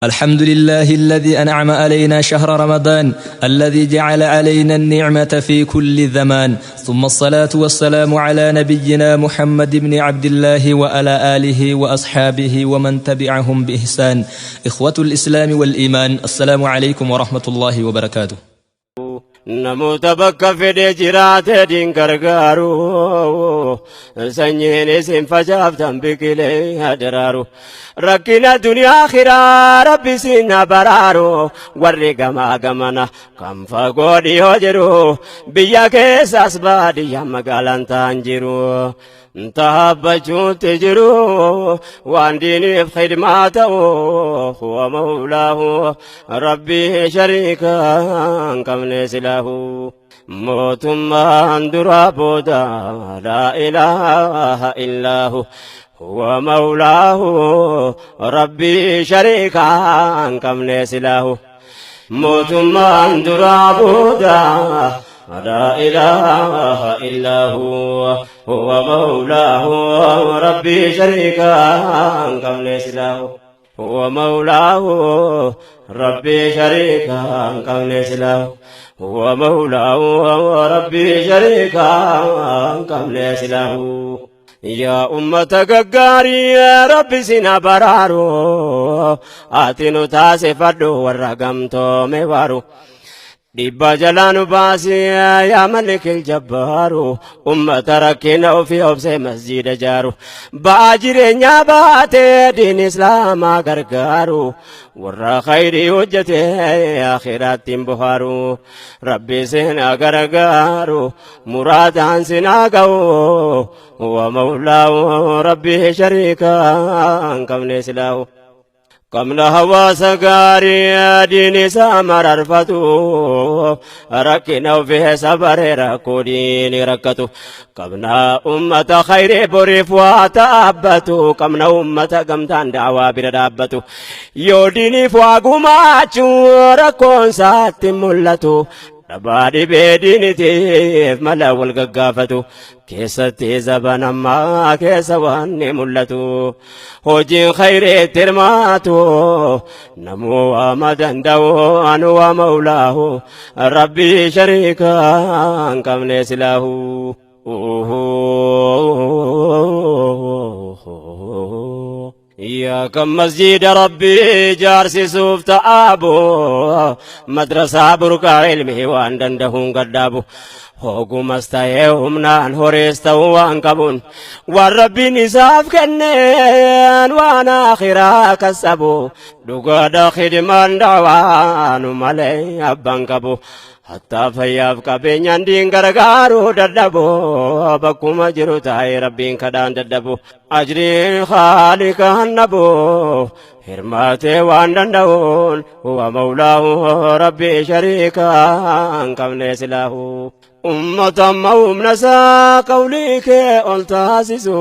الحمد لله الذي أنعم علينا شهر رمضان الذي جعل علينا النعمة في كل زمان، ثم الصلاة والسلام على نبينا محمد بن عبد الله وعلى آله وأصحابه ومن تبعهم بإحسان. إخوة الإسلام والإيمان، السلام عليكم ورحمة الله وبركاته. Namoota bakka fedhe jiraate diin gargaaru, sanyiin isin facaaftan biqilee hadaraaru, rakkina duniyaa akhiraa Rabbi isin baraaru. Warri gamaa gamana kan fagoo dhiyoo jiru, biyya keessaas baadiyyaa magaalaan ta'an jiru, taabbachuutti jiru waan diiniif khidmaa ta'u. Huwa mawlaahu, Rabbii shariika hin qabne silaahu. Mootummaan duraa booda laa ilaaha illaahu. Huwa mawlaahu, Rabbii shariika hin qabne silaahu. Mootummaan duraa booda لا إله إلا هو. هو مولاه، ربي شريكا قبل سلاه. هو مولاه، ربي شريكا قبل سلاه. هو مولاه، ربي شريكا قبل سلاه. Yaa ummata gaggaarii, Rabbi sina baraaru. Ati nu taasifadhu warra gamtoome waaru. Dhibba jalaa nu baasi, yaa malikil jabbaaru. Ummata rakkina ofii obsee masjiida jaaru, ba'aa jireenyaa baatee diin Islaamaa gargaaru, warra khayrii hojjete akhiraatti hin bohaaru. Rabbi sina gargaaru, muraadaan sina ga'u. Wa mawlaahu, Rabbi shariika hin qabne silaahu. Qabna hawaasa gaarii diin isaa mararfatu, rakkina ofii sabaree rakkoo diini rakkatu. Qabna ummata khayrii boriif waa dhaabbatu. Qabna ummata gamtaan daawaa bira dhaabbatu, yoo diiniif waa gumaachuu rakkoon isaatti mul'atu. Dhabaa dhibee diinitiif mala wal gaggaafatu keessatti zaban ammaa keessa waan ni mul'atu. Hojiin khayreetti hirmaatu namuu waama danda'u. Anu waa maulaahu, Rabbii shariika hin qabne silaahu. Yaa kan masjiida Rabbii jaarsisuuf ta'aabu, madrasaa burqaa ilmii waan dandahuun gaddaabu, hogumas ta'ee humnaan horees ta'uu waan qabuun, waan Rabbiin isaaf kenneen waan akhiraa kasabu, dhugaadha khidmaan daawaanu malee abbaan qabu. Hattaa fayyaaf qabeenyaan diin gargaaruu dadhabu, bakkuma jiru taa'ee Rabbiin kadhaan dadhabu, ajriin haalikaan dhabu, hirmaatee waan danda'uun. Huwa mawlaahu, Rabbii shariikaa hin qabne silaahu. Ummata amma humna isaa qawlii kee ol taasisu,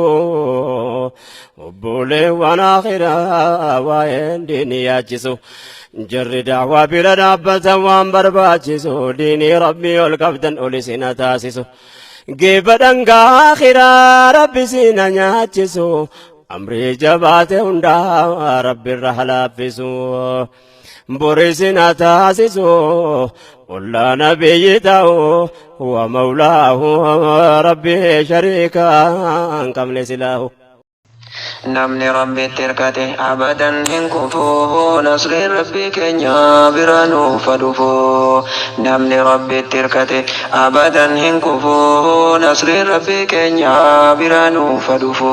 obboleewwan akhiraa waa'een diinii yaachisu, jarri daawaa bira dhaabbatan waan barbaachisu, diinii Rabbii ol qabdan ol isina taasisu, geeba dhangaa akhiraa Rabbi sina nyaachisu, amrii jabaate hundaa Rabbi irra halaaffisu, borisina taasisu ollaa nabiyyi ta'u. Huwa mawlaahu, Rabbi shariikaa hin qabne silaahu. Namni Rabbitti hirkate abadan hin kufu, nasriin Rabbii keenya bira nuuf haa dhufu. Namni Rabbitti hirkate abadan hin kufu, nasriin Rabbii keenya bira nuuf haa dhufu.